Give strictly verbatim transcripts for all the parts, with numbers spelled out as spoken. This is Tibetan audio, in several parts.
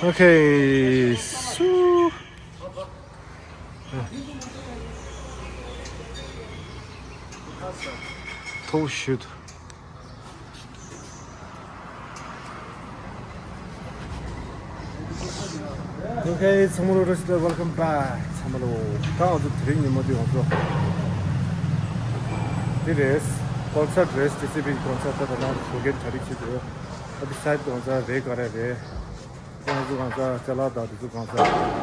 Okay, so. Told you. Okay, ཚང་མ་ལོ་བཀྲ་ཤིས་བདེ་ལེགས། welcome back. ཚང་མ་ལོ། ད་ང་ཚོ་དེ་རིང་ཉིན་མོ་དེ་ང་ཚོ་དེ་རེད། ཀོན་སར་ཊི་རེད། ཊི་སི་ཊི་བི་ཀོན་སར་ཊི་ད་ད་ནང་དུ་ཞོགས་ཀས་གྲ་སྒྲིག་བྱེད་དུས། ད་དེ་སའེ་ཌི་ང་ཚོ་རེད་ག་རེ་རེད། ང་ཚོ་གང་ཟག་ཅ་ལག་དང་དེ་ཚོ་གང་ཟག་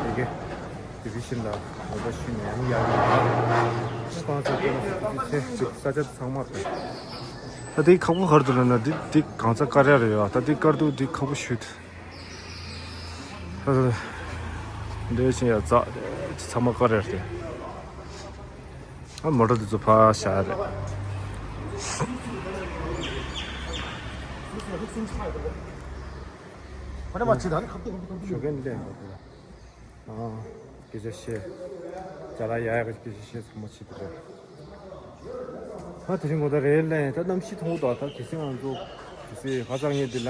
དེ་གའི་དེ་བི་ཤིན་ལ་ངོ་ཚ་ཤུ་ནས་ཡང་ཡར་ཡོང་། གང་ཟག་དེ་ལ་སོ་སོ་ཆེ་ཅིག་ས་ཆ་དེ་ཚང་མ་རེད། ད་དེའི་ཁག་པོ་ག་རེ་འདུག་ལབ་ན། འདི་འདི་གང་ཟག་དཀར་ཡག་རེད་ཡ། ད་འདི་དཀར་འདུག་འདི་ཁག་པོ་ཞུ། ད་འདྲ་ཞིག་ཡ་ཛ་ཚང་མ་དཀར་ཡག་རེད། ཨ་མོ་ཊ་དེ་ཚོ་ཕར་བཞག་རེད། ཞོགས་ཀས་ལས་འགོ་དེ་ལ། ཨ། སྐད་ཆ་བཤད། ཅ་ལག་ཡག་ཡག་གི་སྐད་ཆ་བཤད་ཚང་མ་བྱེད་དུ་རེད། ཨ་དེ་རིང་གོ་ད་རེད་ལས་ད་གནམ་གཤིས་མཐོང་གི་འདུག་ད་གལ་སྲིད་ང་ཚོ་གལ་སྲིད་ཧ་ཅང་ངས་འདི་ལ་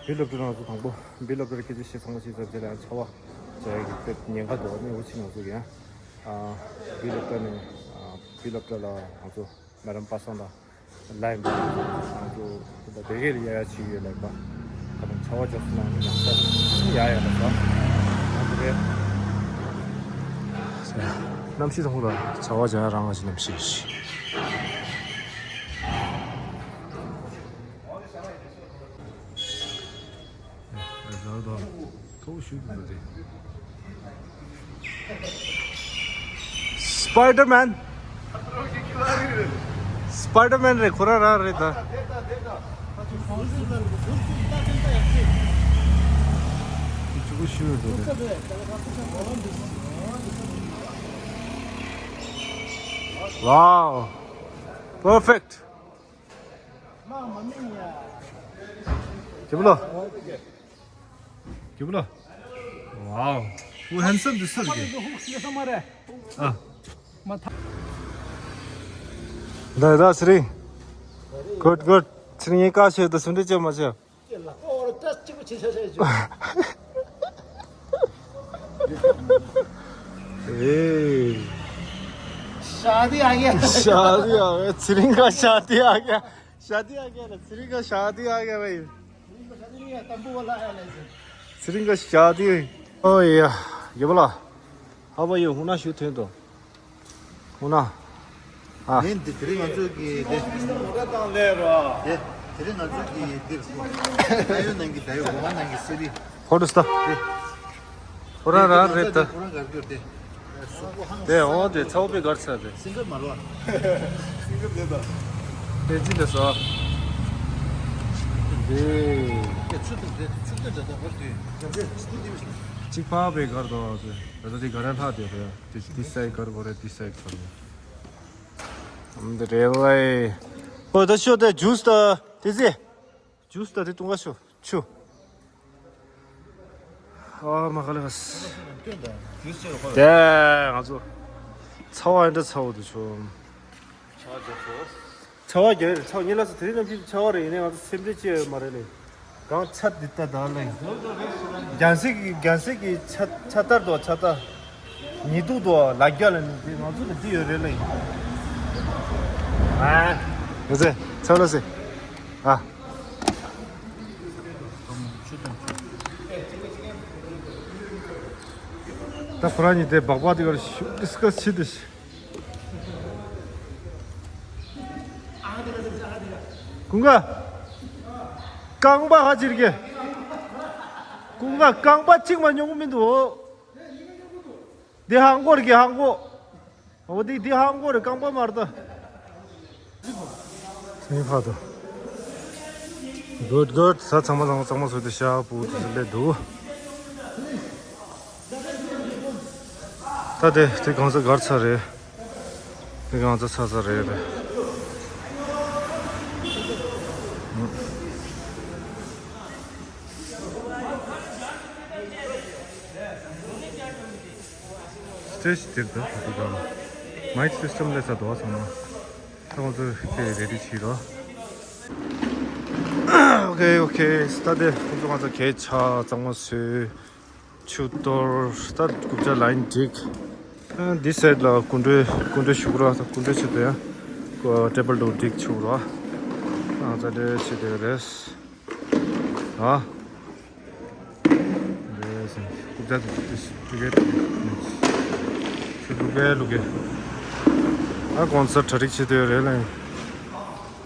བི་ལབ་ཏུ་ང་ཚོ་དང་པོ་བི་ལབ་ཏུ་ལ་སྐད་ཆ་བཤད་ཚང་མ་བྱེད་ཚར་རྗེས་ལ་ཡང་ཆར་པ་བྱ་ཡག་གི་དཔེ་ཉེན་ཁ་འདུག་ནི་འོ་ཕྱི་ང་ཚོ་གི་ཡང་། ཨ། བི་ལབ་ཏུ་ནས། ཨ། བི་ལབ་ཏུ་ལ་ང་ཚོ་མེ་རམ་པ་སངས་དང་། ལའི་འདུག་ང་ཚོ་ད་དེ་གས་ལ་ཡ་ཡ་ཅིག་ཡོད་ལབ་པ། ད་ནང་ཆར་པ་རྒྱག་སོང་ན་ནི་ཡང་ས་ཡ་ཡ་ལ་ས་ང་ཚོ་རེད། གནམ་གཤིས་དང་ཁོ་ལ་ཆར་པ་རྒྱག་ཡ་རང་ང་ཅི་གནམ་གཤིས་ཤིག་རེད་ད། ཐོག་ཞུ་དགོས་རེད། སྤའི་ཌར་མེན། སྤའི་ཌར་མེན་རེད། ཁོ་རང་རང་རེད་ད། ཅིག་ཞུ་དགོས་རེད། Wow. Perfect. རྒྱལ་པོ་ལགས། རྒྱལ་པོ་ལགས། Wow. Who handsome this is? ཨ། ད་ད་ཚེ་རིང་། Good, good. ཚེ་རིང་ངས་བཀའ་བྱས་ད་སུན་འདྲེ་བྱས་མ་བྱས། ཨེ། शादी आ गया। शादी आ गया। ཚེ་རིང་ག་शादी आ गया। शादी आ गया ना। ཚེ་རིང་ག་शादी आ गया भाई। ཚེ་རིང་ག་शादी། ཨོ་ཡ། རྒྱལ་པོ་ལགས། How are you? ཧུ་ན་ཞུ་ཐོན་ཏོ། ཧུ་ན། ཨ། ནི་འདི་དེ་རིང་ང་ཚོ་གི་དེ། དེ་དེ་རིང་ང་ཚོ་གི་འདིར། ད་ཡོད་ནང་གི་ད་ཡོད་གོ་བ་ནང་གི་སི་རི། ཧོ་ཏུ་སྟ། དེ། ཁོ་རང་རང་རེད་ད། ཁོ་རང་གར་གྱུར་ཏེ། དེ་འོ་དེ་ཚ་བོ་པའི་གར་ཚ་དེ། སིང་གར་མ་ལོ། སིང་གར་དེ་དང་། དེ་ཅི་འདྲ་སོ། དེ། དེ་ཆུ་དེ་དེ་ཆུ་དེ་འདྲ་དང་བར་དུ། གཅིག་ཕ་བའི་གར་དང་དེ། ད་ལྟ་དེ་གར་ལྷག་དེ་རེད། དེ་དེ་སའི་གར་གོ་རེད། དེ་སའི་གར་གོ། འདི་རེད་ལེ། ཨོ་ད་ཤོ་དེ་ཇུས་ད་དེ་ཟེ། ཇུས་ད་དེ་བཏུང་ག་ཤོ་ཆུ། ཨ་མ་ཁ་ལེ་ཁ་སི། དེ་ང་ཚོ་ཚ་བ་ཨེ་འདྲ་ཚ་བོ་འདུག་ཆུ། ཚ་བ་རྒྱབ་ཚོ། ཚ་བ་རྒྱབ་ཚ་བ་ཉིན་ལ་སོ་དེ་རིང་གནམ་གཤིས་ཚ་བ་རེད། ཡིན་ནའི་ང་ཚོ་སེམས་ཁྲལ་ཅི་ཡོད་མ་རེད་ལེ། གང་ཚ་འདི་ལྟ་དང་ལེ། རྒྱང་སྲིང་གི་རྒྱང་སྲིང་གི་ཚ་ཚ་ལྟར་དུ་ཚ་ལྟ། ཉི་གདུགས་དུ་ལ་རྒྱ་ལ་ནི་དེ་ང་ཚོ་ལ་འདི་ཡོད་རེད་ལེ། ཨ། ཡོད་ཚེ་ཚ་ལ་སེ། ཨ། ད་ཁོ་རང་གཉིས་དེ་སྦག་སྦག་དེ་གར་ཤུ་ཌི་སི་ཀ་སི་བྱེད་དུ་ཤི། ཀུན་དགའ། རྐང་པ་ཧ་ཅིར་གེ། ཀུན་དགའ་རྐང་པ་གཅིག་མ་ཉོ་གི་མི་འདུག་འདི་ཧང་གོ་རེད་གི་ཧང་གོ། འོ་འདི་འདི་ཧང་གོ་རེད། རྐང་པ་མ་རེད་ད། སེམས་ཁ་དུ། Good, good. ས་ཚང་མ་ཚང་མ་ཚང་མ་བཟོས་ཏེ་ཤ་བུ་དེ་ཚོ་སླེབས་འདུག་ད་དེ་དེ་གང་ས་གར་ཚར་རེད། དེ་གང་ས་ཚར་ཚར་རེད་རེད། སི་ཊེ་ཇི་དེར་ད་ད་དེ་གང་མའིག་སི་སི་ཊེམ་ལས་ས་དོ་ཚང་མ། ད་ང་ཚོ་དེ་རེ་ཌི་བྱེད་རོགས། ཨོ་ཁེ་ཨོ་ཁེ། ད་དེ་ཁོང་ཚོ་ང་ཚོ་གད་ཆག་གཙང་མ་བཟོས། ཆུ་གཏོར། ད་རྐུབ་ཀྱག་ལའིན་འགྲིག་ཨ། འདི་སའིཌ་ལ་སྐུ་མགྲོན་སྐུ་མགྲོན་ཞུ་གི་ར། ད་སྐུ་མགྲོན་ཆེད་དུ་ཡང་ཊེ་བལ་དུ་འགྲིག་ཆུ་ར། ང་ཚོ་འདྲ་བྱེད་དེ་རེད། ཨ། རེད། རྐུབ་ཀྱག་དེ་ལུག་གེ་ལུག་གེ་ཨ། གོང་ས་གྲ་སྒྲིག་བྱེད་དེ་རེད་ལ།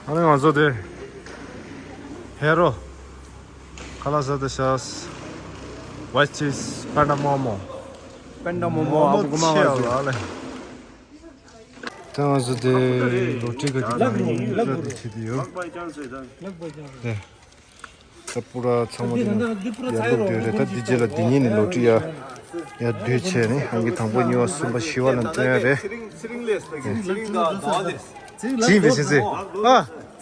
ཨ་ནི་ང་ཚོ་དེ་ཧེ་རོ། ཁ་ལག་ཟ་དེ་ཤག What is panda momo? Panda momo. Momo ཨ་ཁུ་མ་ཆེ་བ་ལ་ལ། ད་ང་ཚོ་དེ་ལོ་ཊི་ག་དེ་ལག་ལག་ལག་བྱེད་དེ་ཡོད། ལག་པ་ཅང་ཟེར་ད། ལག་པ་ཅང་ཟེར། དེ་ད་པུ་ར་ཚང་མ་དེ་ཡར་ལོག་དེ་རེད། ད་འདི་རྗེས་ལ་འདི་གཉིས་ནི་ལོ་ཊི་ཡ་ཡ་བསྡུས་བྱས་ནི་ཨང་ཀི་དང་པོ་གཉིས་པ་གསུམ་པ་བཞི་པ་ལ་སྟོན་ཡ་རེད། ཚེ་རིང་ལས་ཚེ་རིང་ད་ཟླ་བ་ལས། ཚེ་རིང་ལགས་ཚེ་རིང་ཨ།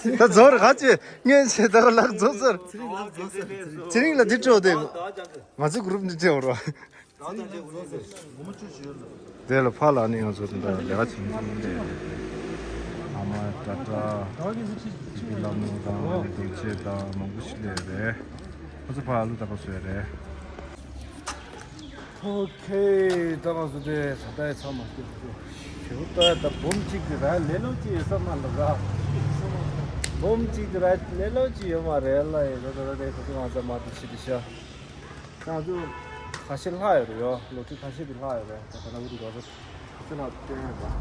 ད་རྫོགས་རེད་ག་ཅེ་སྔོན་ཆད་ད་ལག་རྫོགས་ཚར། ཚེ་རིང་ལགས་རྫོགས་ཚར། ཚེ་རིང་ལགས་འདི་སྤྲོད་དེ། ང་ཚོའི་གུ་རུབ་འདི་སྤྲད་འོར་བ། དེ་ལ་ཕ་ལ་ནི་ང་ཚོ་འདི་འདྲ་ལས་ཀ་བྱེད་མཁན་ལས་རེད། ཨ་མ་ཏྲ་ཏྲ། བི་བི་ལ་མོ་དང་རྡོ་རྗེ་དང་མང་པོ་ཞིག་ལས་རེད། ཁོ་ཚོ་ཕ་ཨ་ལུ་ད་ག་བཟོས་རེད། ཨོ་ཁེ། ད་ང་ཚོ་དེ་ད་ལྟ་ཡི་ཚང་མ་སྐྱིད་པོ་ཞུ་ད་ད་འབུམ་གཅིག་གི་ར་ལེ་ལོ་ཅི་ཡོད་ས་མ་ལ་ར། འབུམ་གཅིག་གི་ར་ལེ་ལོ་ཅི་ཡོད་མ་རེད་ལ་ཡི་ད་ད་ད་དེ་ཁོ་ཚོ་ང་ཚོ་མ་དེ་ཆི་དེ་ཤ། ང་ཚོ་ཁ་ཤས་ལྷག་ཡོད་རེད་ཡོ། ལོ་ཁྲི་ཁ་ཤས་དེ་ལྷག་ཡོད་རེད། ད་ད་ན་བུ་དེ་ག་ཚོ་ཁ་ཤས་ལྷག་སྟོན་ཡོད་རེད།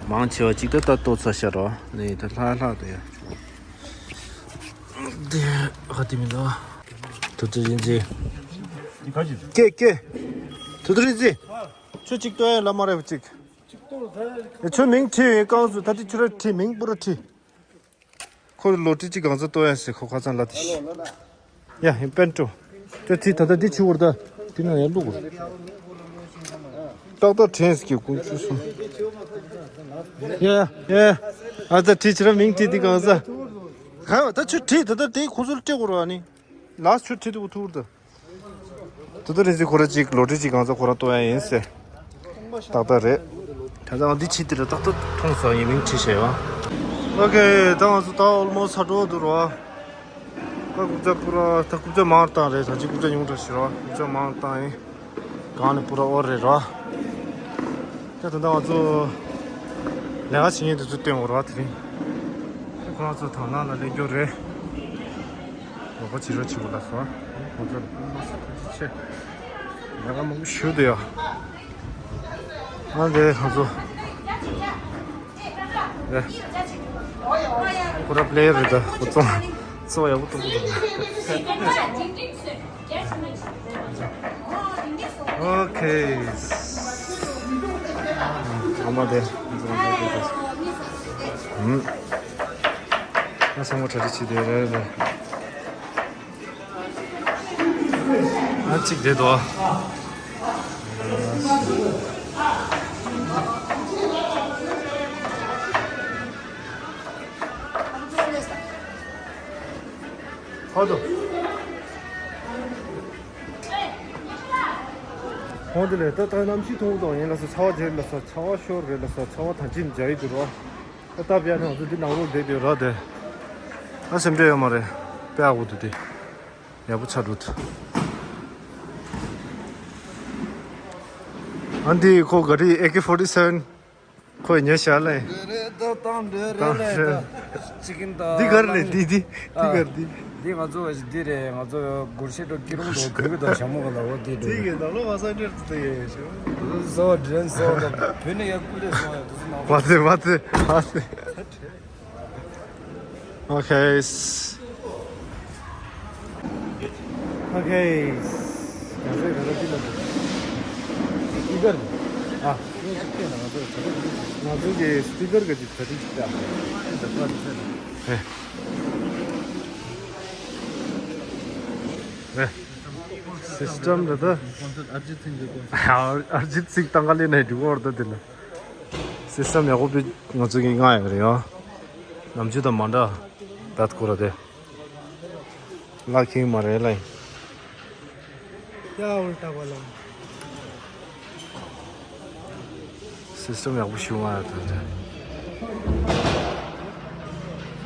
མང་ཆེ་བ་གཅིག་ད་ད་ལྟོ་ཚ་ཤ་རོ་ནི་ད་ལྷག་ལྷག་དེ་ཡ། དེ་ཧ་དེ་མི་འདུག་ཐུབ་ཚོད་ཡིན་ཚེ། ཀེ་ཀེ། ཐུབ་ཚོད་ཡིན་ཚེ། ཁྱོད་གཅིག་ལྟོས་ཡ་ལ་མ་རེད་པ་གཅིག་ཁྱོད་མིང་ཁྲིད་ཡོད་རྐང་བཙུགས་ད་དེ་ཁྱོད་ར་ཁྲིད་མིང་པུ་ར་ཁྲིད། ཁོ་ལོ་ཏི་ཅི་གང་ཚ་ལྟོས་ཡ་ཟེར་ཁོ་ཁ་ཚང་ལ་དེ་ཤི། ཡ་ཡིན་པན་ཀྲོ། དེ་ཁྲིད་ད་ད་དེ་ཆུ་བར་ད་དེ་ན་ཡ་ལུག་ར། ཏག་ཏག་དྲན་སྐྱེ་ཀུན་ཆུ་སོང་། ཡ་ཡ་ཡ། ཨ་ཙ་ཁྲིད་ཕྱི་ར་མིང་ཁྲིད་དེ་གང་ཟ། གང་ད་ཆུ་ཁྲིད་ད་ད་དེ་ཁོ་ཚོར་སྤྲད་དགོས་ར་ནི། ལགས་ཆུ་ཁྲིད་དེ་འུ་ཐུར་ད། ད་ད་རིན་སི་ཁོ་ར་ཅིག་ལོ་ཏི་ཅི་གང་ཟ་ཁོ་ར་ལྟོས་ཡ་ཡིན་ཟེར། ཏག་ཏག་རེད། ད་ད་འདི་ཕྱི་དེ་ར་ཏག་ཏག་མཐོང་ས་ཡིན་མིང་ཁྲིད་བྱས་ཡོ། ཨོ་ཁེ། ད་ང་ཚོ་ད་ཨོལ་མོ་སི་ཚ་འགྲོ་འདུག་རོ། ད་རྐུབ་ཀྱག་པུ་ར་ད་རྐུབ་ཀྱག་མང་བཏང་རེད། ད་ཅི་རྐུབ་ཀྱག་ཉུང་དྲགས་ཤིག་རོ། རྐུབ་ཀྱག་མང་བཏང་ཡིན། གང་ནས་པུ་ར་ཨོར་རེད་རོ། ད་ད་ད་ང་ཚོ་ལས་ཀ་བྱེད་མཁན་དེ་ཚོ་བསྟན་འོར་བ་དེ་རིང་། ཁོ་རང་ཚོ་དང་ནང་ལ་སླེབས་རྒྱུ་རེད། ལོག་པ་བྱེད་རོགས་བྱེད་དགོས་ལ་སོ། ཁོ་ཚོ་ལ་སོ་ཆེ། ལས་ཀ་མང་པོ་ཞུ་འདུག་ཡ། ང་འདི་ང་ཚོ། ཁོ་ར་པི་ལེ་ཡར་རེད་ད། ཁོ་ཚོ་ཚོ་ཡག་པོ་གཏོང་གི་འདུག་ཨོ་ཁེ། ཨ་མ་དེ། ཨུམ། ང་སོང་བ་གྲ་སྒྲིག་བྱེད་དེ་རེད་རེད། ཨ་གཅིག་བསྡད་དོ། ཧོ་དོ། ཧོ་དེ་ལས་ད་ད་གནམ་གཤིས་ཐུང་ཐུང་ཡིན་ལ་སོ། ཚ་བ་རྒྱས་ལ་སོ། ཚ་བ་ཤོར་རེད་ལ་སོ། ཚ་བ་ཐང་ཆེན་རྒྱ་ཡི་འགྱུར་བ། ད་ལྟ་བྱས་ན་ང་ཚོ་འདི་ནང་ལོགས་བསྡད་དེ་ར་དེ། ཨ་སེམས་ཁྲལ་ཡོད་མ་རེད། དཔེ་ཡག་པོ་འདུག་དེ། ཡག་པོ་ཆགས་འདུག་ཨ་འདི་ཁོ་ག་རི་ཨེ་ཀེ་ཕོར་ཊི་སེ་ཝེན་ཁོས་ཉོས་བཞག་ལེ། འདྲ་རེད་ད། བཏང་འདྲ་རེད་ལེ་ད། ཅི་གིན་ད། འདི་ག་རེ་ལེ། འདི་འདི་འདི་ག་རེ་འདི། འདི་ང་ཚོ་འདི་རེད། ང་ཚོ་སྒོར་གཞས་འགྲོ་ཀི་རུང་འགྲོ་གོས་གི་ད་ཞྭ་མོ་ག་ལ་འོ་འདི་འགྲོ། འདི་གི་ནང་ལོགས་མ་ས་འདྲེར་དུ་དེ་ཡོད་ཞུ། བཟོ་འདྲེན་བཟོ་ད་བོད་ནས་ཡར་སྐུ་ལས་སོང་ཡ་དུ་སུ་ནང་། བ་ཚེ་བ་ཚེ་བ་ཚེ། ཨོ་ཁེ། ཨོ་ཁེ། ག་ཚོད་ག་ཚོད་ཅི་ལ་འདུག་སི་པི་ཀར། ཨ། ང་ཚོ་གི་སི་པི་ཀར་ག་ཅིག་ག་ཅིག་ཅིག་ཨ། ཨེ། སིས་ཊམ་རེད་ད། ཨར་ཇིད་སིང་གི་ཀོན་སར་ཊི། ཨར་ཇིད་སིང་ཏང་ག་ལེ་ནས་འགྲིག་གོ་རེད་ད་དེ་ལ། སིས་ཊམ་ཡག་པོ་པི་ང་ཚོ་གི་མངགས་ཡོད་རེད་ཡ། ནམ་རྒྱུན་དང་མ་འདྲ། ད་ཁོ་ར་དེ། ལག་ཁེངས་མ་རེད་ལ། ཡ་འོ་ལྟ་བ་ལ། སིས་ཊམ་ཡག་པོ་ཞིག་མངགས་ཡོད་ད་དེ།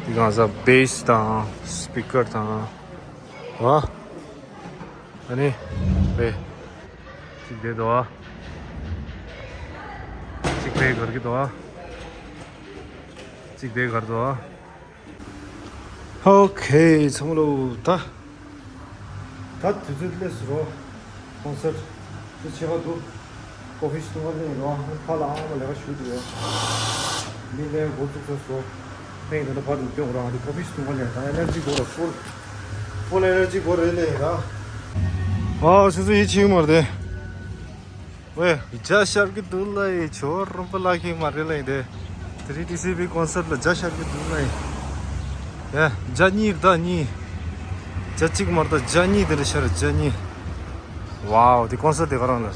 འདི་གང་ཟག་བེ་སི་དང་སི་པི་ཀར་དང་། ཨ་ནི་བེ་གཅིག་དེ་འདུག་ཨ། གཅིག་བེ་གར་གི་འདུག་ཨ། གཅིག་བེ་གར་འདུག་ཨ། ཨོ་ཁེ། ཚང་མ་ལོ། ད་ད་དུས་ཚོད་སླེབས་སོང་། ཀོན་སར་ཊི་ཆེ་ཁ་འདུག་ཀོ་ཕི་ཞིག་འཐུང་ག་སླེབས་ཡིན་རོ། ཕར་ལ་ཨ་མ་ལས་ཀ་ཞུ་འདུག་ཡོད། མི་ལས་འགོ་བཙུགས་ཚར་སོང་། ཕེང་ད་ལྟ་ཕར་དུ་སྟོན་རང་གི་ཀོ་ཕི་ཞིག་འཐུང་ག་སླེབས། ད་ཨེ་ནར་ཇི་འགོ་ར་ཕུལ། ཕུལ་ཨེ་ནར་ཇི་འགོ་རེད་ལས་ཡིན་ར། ཨ་སོ་སོ་ཡིད་ཆེས་མ་རེད། ཝེ། འཇའ་ཤར་གི་འདུག་ལ་ཡི། ཇོ་རོང་པ་ལགས་ཁེངས་མ་རེད་ལ་ཡི་དེ། དེ་རིང་ཊི་སི་བི་ཀོན་སར་ཊི་ལ་འཇའ་ཤར་གི་འདུག་ལ་ཡི། ཡ། འཇའ་གཉིས་རེད་ད་གཉིས། འཇའ་གཅིག་མ་རེད་ད་འཇའ་གཉིས་དེ་འདྲ་ཤར། འཇའ་གཉིས། ཝའོ། དེ་ཀོན་སར་ཊི་དེ་ག་རང་ལ་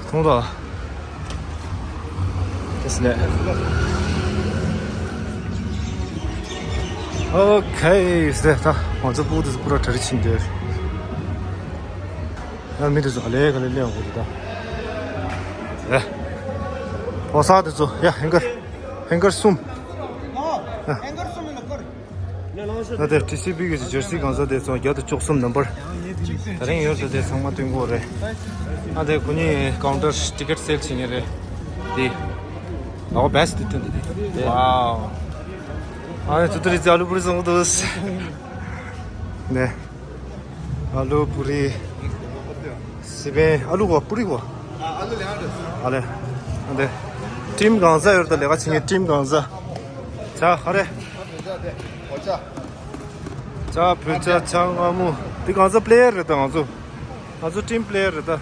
མཐོང་ད། དེ་སི་ལེ། ཨོ་ཁེ། སེ་ད་ང་ཚོ་སྤུ་གུ་དེ་ཚོ་པུ་ར་གྲ་སྒྲིག་ཕྱིན་འདོད། ཡང་མི་དེ་ཚོ་ག་ལེ་ག་ལེ་སླེབས་ཡོང་གི་འདུག་ད། ཡ། ཕོ་གསར་དེ་ཚོ་ཡ་ཧེང་གར། ཧེང་གར་གསུམ། ཨ། ཧེང་གར་གསུམ་ཡིན་ལ་ཀར། ད་ལྟ་ཊི་སི་བི་གི་ཇར་སི་གང་ཟག་དེ་ཚོ་བརྒྱ་དང་བཅུ་གསུམ་ནམ་བར། ད་རིང་ཡོད་ས་དེ་ཚང་མ་སྟོན་གོ་རེད། ཨ་དེ་ཁོ་གཉིས་ཀའུན་ཊར་ཊི་ཀེ་ཊི་སེལ་བྱེད་མཁན་རེད། དེ། ཨོ་བེ་སི་དེ་ཐོན་དེ་དེ། ཝའོ། ཨ་ནི་ཚུ་ཏུ་རི་ཙི་ཨ་ལུ་པུ་རི་བཟང་པོ་འདུག་ནས། ཨ་ལུ་པུ་རི། སི་པན་ཨ་ལུ་གོ་པུ་རི་གོ། ཨ་ལེ། ཨ་ལེ། ཊིམ་གང་ཟག་ཡོད་ད་ལས་ཀ་བྱེད་མཁན་ཊིམ་གང་ཟག་ཇ་ཧ་རེ། ཇ་བོད་ཇ་ཇ་ང་མོ། འདི་གང་ཟག་པི་ལེ་ཡར་རེད་ད་ང་ཚོ། ང་ཚོ་ཊིམ་པི་ལེ་ཡར་རེད་ད།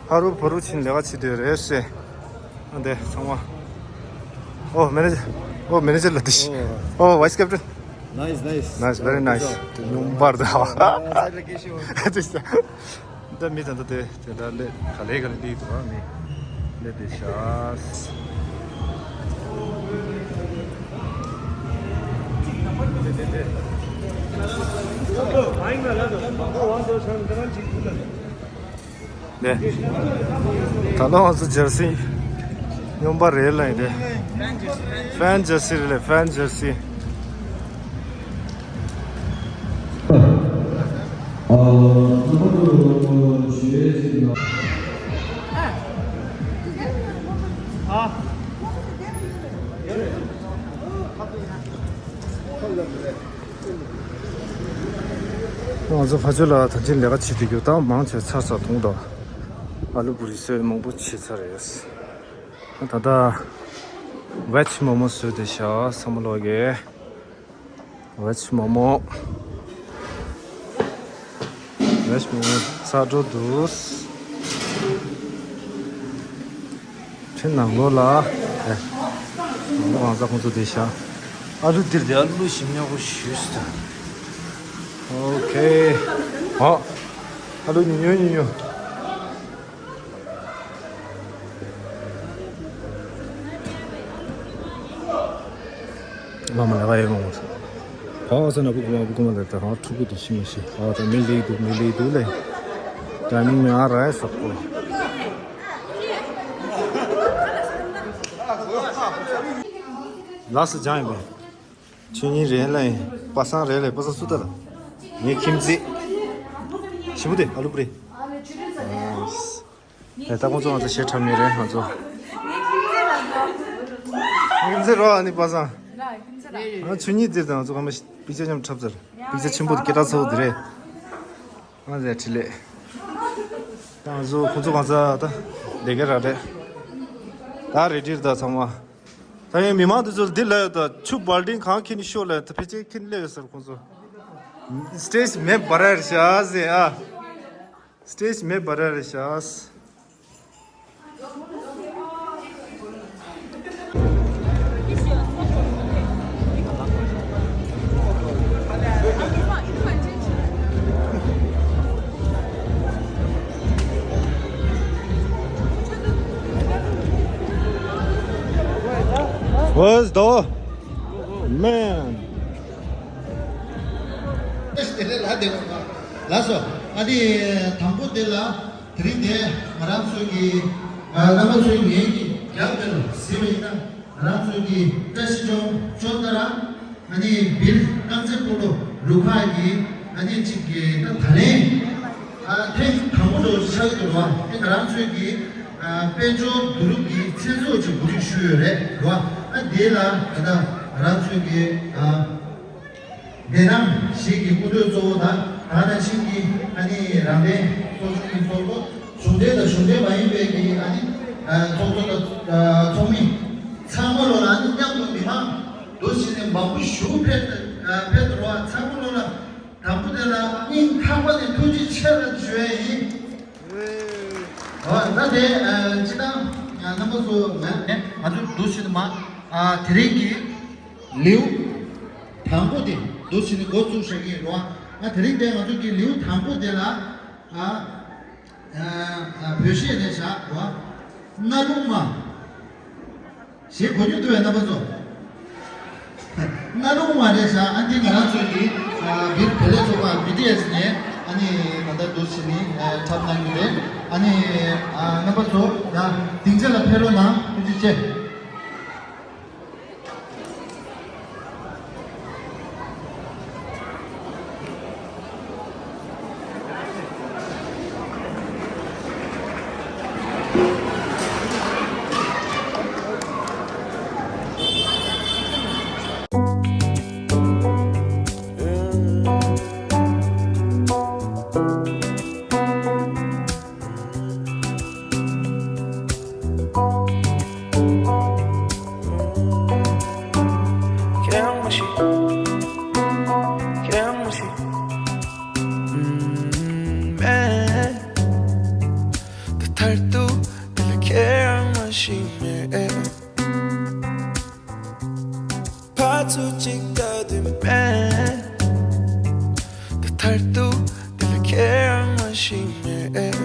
ཕ་རུ་ཕ་རུ་ཕྱིན་ལས་ཀ་བྱེད་དུས་རེད་ཤེ། ཨ་འདི་ཚང་མ། ཨོ་མེ་ནེ་ཇར། ཨོ་མེ་ནེ་ཇར་ལ་དིཤ། ཨོ་ཝའི་སི་ཀེབ་ཊན། Nice, nice. Nice, very nice. ཉུང་པར་ད། འདི་མི་ད་འདི་དེ་དེ་ད་ལེ་ག་ལེ་ག་ལེ་འདི་དུ་བ་མི་ལེ་དེ་ཤ། ནས། ད་ལོ་ང་ཚོ་ཇར་སི་སྨྱོན་པ་རེད་ལ་ཡིན་ཏེ། ཕེན་ཇར་སི་རེད་ལ་ཕེན་ཇར་སི། ང་ཚོ་ཕ་ཆོས་ལ་ད་ཅི་ལས་ཀ་བྱེད་དུས་རྒྱུ་དང་མང་ཆེ་ཚར་ཚར་ཐུང་དང་། ཨ་ལུ་པུ་རི་སོས་མང་པོ་བྱེད་ཚར་རེད། ད་ལྟ་ཝེཇ་མོ་མོ་བཟོས་ཏེ་བཞག་བསམ་བློ་གི། ཝེཇ་མོ་མོ། ཝེཇ་མོ་མོ་ཚར་འགྲོ་འདུག་ཕྱི་ནང་ལོགས་ལ། ཨེ། ནང་ལོགས་གང་ཟག་ཁོང་ཚོ་བསྡད་ཤག་ཨ་ལུ་འདིར་བསྡད། ཨ་ལུ་ཞིམ་ཉོ་གོ་ཞུས་ཏེ། ཨོ་ཁེ། ཨ། ཨ་ལུ་ཉོ་ཉོ་ཉོ་ཉོ། ལ་མ་ལ་བ་ཡེ་མོ། ཕ་བ་ས་ན་བུ་གུ་མ་བུ་གུ་མ་ལ་ད་ཧ་ཕྲུ་གུ་དེ་ཤི་མ་ཤི། ཨ་ད་མི་ལི་དུ་མི་ལི་དུ་ལེ། ད་མི་མི་ཨ་ར་ཡ་ས་ཀོ། ལ་སི་ཇང་ཡིན་པས། ཆོས་ཉིད་རེད་ལ་ཡིན། པ་སངས་རེད་ལ་པ་སངས་སུ་ད་ལ། ངའི་ཁྱིམ་མཚེས། ཞི་བུ་དེ་ཨ་ལུ་པུ་རི། ཨ། ད་ཁོང་ཚོ་ང་ཚོ་ཞེ་ཁྲམ་ནི་རེད་ང་ཚོ། ངེད་ཚེ་རོ་ཨ་ནི་པ་སངས། ང་ཆུ་གཉིས་དེར་དང་ང་ཚོ་ཁ་མ་པིག་ཅ་མཉམ་འཁྲབ་ཚར། པིག་ཅ་ཆེན་པོ་དེ་སྐད་གྲགས་ཚ་བོ་དེ་རེད། ང་ཚོ་འཕྲིན་ལས། ད་ང་ཚོ་ཁོང་ཚོ་གང་ཚ་ད་ལས་ཀ་ར་རེད། ད་རེ་ཌི་རེད་ད་ཚང་མ། ད་ཡང་མི་མང་དེ་ཚོ་འདི་ལ་ཡོད་ད་ཆུ་བལ་ཏིང་གང་ཁྱེར་ནས་ཤོག་ལ་ད་ཕལ་ཆེར་ཁྱེར་ནས་སླེབས་ཡོད་ཟེར་ཁོང་ཚོ། སི་ཊེ་ཇི་མེད་པ་ར་རེད་ཤག་ཟེར་ཨ། སི་ཊེ་ཇི་མེད་པ་ར་རེད་ཤག Where's the man? ལགས་སོ། ཨ་ནི་དང་པོ་དེ་ལ། དེ་རིང་འདིར་ང་རང་ཚོའི་གི་ཨ། རྣམ་པ་ཚོའི་ངེད་ཀྱི་རྒྱབ་དེར་གཟིགས་པ་ཡིན་ན། ང་རང་ཚོའི་གི་བཀྲ་ཤིས་ལྗོངས་ལྗོངས་ཏ་ར་ཨ་ནི་བིར་རྐང་རྩེད་སྤོ་ལོ་རུ་ཁག་གི་ཨ་ནི་གཅིག་གི་ད་ད་ལན་ཨ་ཐེངས་དང་པོ་འདྲ་ཆགས་ཀྱི་འདུག་ར། དེ་ང་རང་ཚོའི་གི་ཨ་དཔལ་འབྱོར་བསྡུ་རུབ་ཀྱི་མཚན་ཚོགས་ཅིག་གོ་སྒྲིག་ཞུས་ཡོད་རེད་ར། ཨ་དེ་ལ་ད་ལྟ་ང་རང་ཚོའི་གི་ཨ་བདེ་སྣང་ཞིག་གི་སྐུ་མགྲོན་གཙོ་བོ་དང་ད་ག་ནང་བཞིན་གྱི་ཨ་ནི་རང་བདེན་ཚོགས་ཆུང་གི་ཚོགས་གཙོ། གཞུང་འབྲེལ་དང་གཞུང་འབྲེལ་མ་ཡིན་པའི་གི་ཨ་ནི་ཚོགས་གཙོ་དང་ཚོགས་མི་ཚང་མ་ལོ་ལ་ཨ་ནི་མཉམ་དུ་མི་མང་འདུ་བྱས་ནས་མང་པོ་ཞུ་ཕེབས་ཕེབས་འགྲོ་བ་ཚང་མ་ལོ་ལ་དང་པོ་དེ་ལ་སྙིང་ཐག་པ་ནས་ཐུགས་རྗེ་ཆེ་ལ་ཞུ་ཡ་ཡིན། འོ་ད་དེ་སྤྱི་བཏང་རྣམ་པ་ཚོ་ང་ང་ཚོ་འདུ་བྱས་ནས་མ་དེ་རིང་གི་ལེའུ་དང་པོ་དེ་འདུ་བྱས་ནས་འགོ་བཙུགས་བཞག་གི་ཡིན་རོ། ཨ་དེ་རིང་དེ་ང་ཚོ་གི་ལེའུ་དང་པོ་དེ་ལ་ཨ་ཨ་བོད་གཞས་རེད་བཞག་རོ། གནའ་ལུང་མ་ཞེས་གོ་རྒྱུ་འདུག་བས་རྣམ་པ་ཚོ། གནའ་ལུང་མ་རེད་བཞག་ཨ་འདི་ང་རང་ཚོའི་གི་ཨ་བིར་བོད་ལས་ཚོགས་པ་བི་ཏི་ཨེས་ནས་ཨ་ནི་ད་ལྟ་འདུ་བྱས་ནས་འཁྲབ་གནང་གི་རེད། ཨ་ནི་རྣམ་པ་ཚོ་ཡང་སྡིངས་ཆ་ལ་ཕེབས་རོགས་གནང་། ཐུགས་རྗེ་ཆེ། ཕར་ཚུར་གཅིག་ལྟ་དུས་མེད། ད་མཐར་ཐུག་འདི་ལ་ཁྱེད་རང་མ་ཤེས་མེད།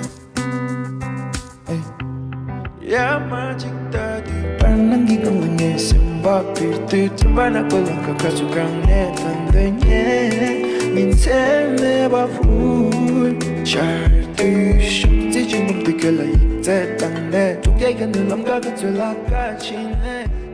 ཡ་མ་གཅིག་ལྟ་དུས་བར་སྣང་གི་སྒང་ལ་ངའི་སེམས་པ་འཕུར་དུས་ཙམ་པ་ན་གོ་ལ་ཁ་ཁ་ཚུར་གང་ནས་ཐོན་འདོད་ཉེ་མིན་ཚེ་མེད་པ་འཕུར་ཆར་དུས་ཤུགས་རྩེ་ཆེན་པོ་འདི་ག་ལ་ཡིག་ཚད་བཏང་ནས་ཐུག་རྒྱལ་ག་ནས་ལམ་ཁ་ག་ཚོད་ལ་ཁ་ཕྱིན་ནས།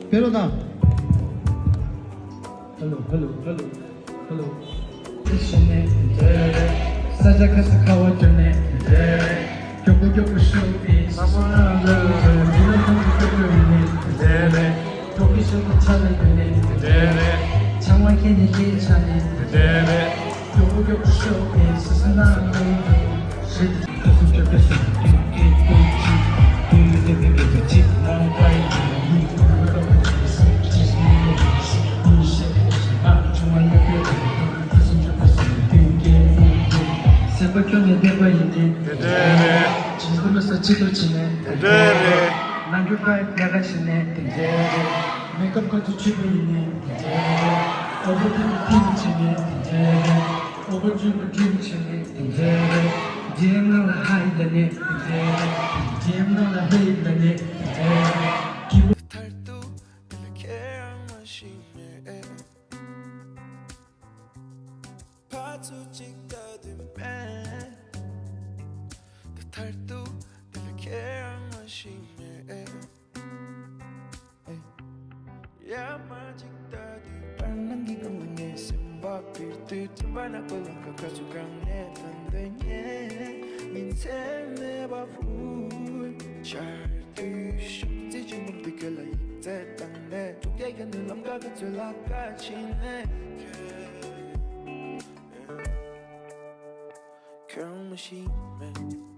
ཕེབས་རོགས་གནང་། ཧེ་ལོ་ཧེ་ལོ་ཧེ་ལོ་ཧེ་ལོ། ཤི་ནས་དེ་རེད། ས་ཆ་ཁ་ས་ཁ་བ་བསྐྱོད་ནས་དེ་རེད། མགྱོགས་པོ་མགྱོགས་པོ་ཤོག་དེ་སུ་སུ་ན་ལ་ལུ་ལུ་ལུ་ལ་ཁམས་ཀྱི་སྐྱོ་སྐྱོ་ཡིན་ནས་དེ་རེད། མགྱོགས་པོ་ཤོག་དེ་ཆ་ལ་ཡོད་ནས་དེ་རེད། ཆང་བ་ཁྱེར་ནས་དེ་ཆ་ནས་དེ་རེད། མགྱོགས་པོ་མགྱོགས་པོ་ཤོག་དེ་སུ་སུ་ན་ལ་ལུ་ཞེས་ཏེ་ཁ་སུ་སྐྱོ་སྐྱོ་ཤོག་དེ་ཀེ་ཀེ་ཅི་དེ་ཡོད་དེ་བེ་བེ་བེ་ཅི་ནང་པའི་དེ་ཡིན་ཁོ་ན་ལ་ཁོ་ཅི་སུ་ཅི་སུ་ནས་ཤེས་ཤེས་ཤེས་ཨ་ཆུང་བ་ཡོད་ཡོད་དེ། སེམས་པ་སྐྱོ་ནས་བསྡད་པ་ཡིན་ཏེ། དེ་འདྲ་རེད། བྱིས་པ་ས་ཅི་ཏོ་བྱིན་ནས། དེ་འདྲ་རེད། ནང་རྒྱུ་ཁ་ཡག་ག་བྱིན་ནས། དེ་འདྲ་རེད། མེ་ཀབ་ཁ་ཚུ་ཆུ་པོ་ཡིན་ནས། དེ་འདྲ་རེད། ཨོ་པོ་ཐིམ་ཐིམ་བྱིན་ནས། དེ་འདྲ་རེད། ཨོ་པོ་ཆུ་པོ་ཁྲིམ་བྱིན་ནས། དེ་འདྲ་རེད། ཇེ་ནང་ལ་ཧ་ཡི་ལ་ནས། དེ་འདྲ་རེད། ཇེ་ནང་ལ་ཧ་ཡི་ལ་ནས། དེ་འདྲ་རེད། ཐར་ཏུ་དེ་ལ་ཁྱེད་རང་མ་ཤི་མེད། ཕར་ཚུར་གཅིག་ལྟ་དུས་མེད། དེ་ཐར་ཏུ་དེ་ལ་ཁྱེད་རང་མ་ཤི་མེད། ཡ་མ་གཅིག་ལྟ་དུས་བར་སྣང་གི་སྒང་ལ་ངའི་སེམས་པ་འཕུར་དུས་དྲན་པ་ནག་པོ་ལམ་ཁ་ཁ་ཚུར་གང་ནས་ཐོན་འདོད་ཉེན་ཉིན་མཚན་མེད་པ་འཕུར། ཆར་དུས་ཤུགས་རྩེ་ཆེན་པོ་འདི་ཁྱོད་ལ་ཡིག་ཚད་བཏང་ནས་ཐུག་རྒྱ་ཁྱོད་ནི་ལམ་ཁ་ཁ་ཚུར་ལ་ཁ་ཕྱིན་ནས་ཁྱོད། ཁྱོད་མ་ཤེས་མེད།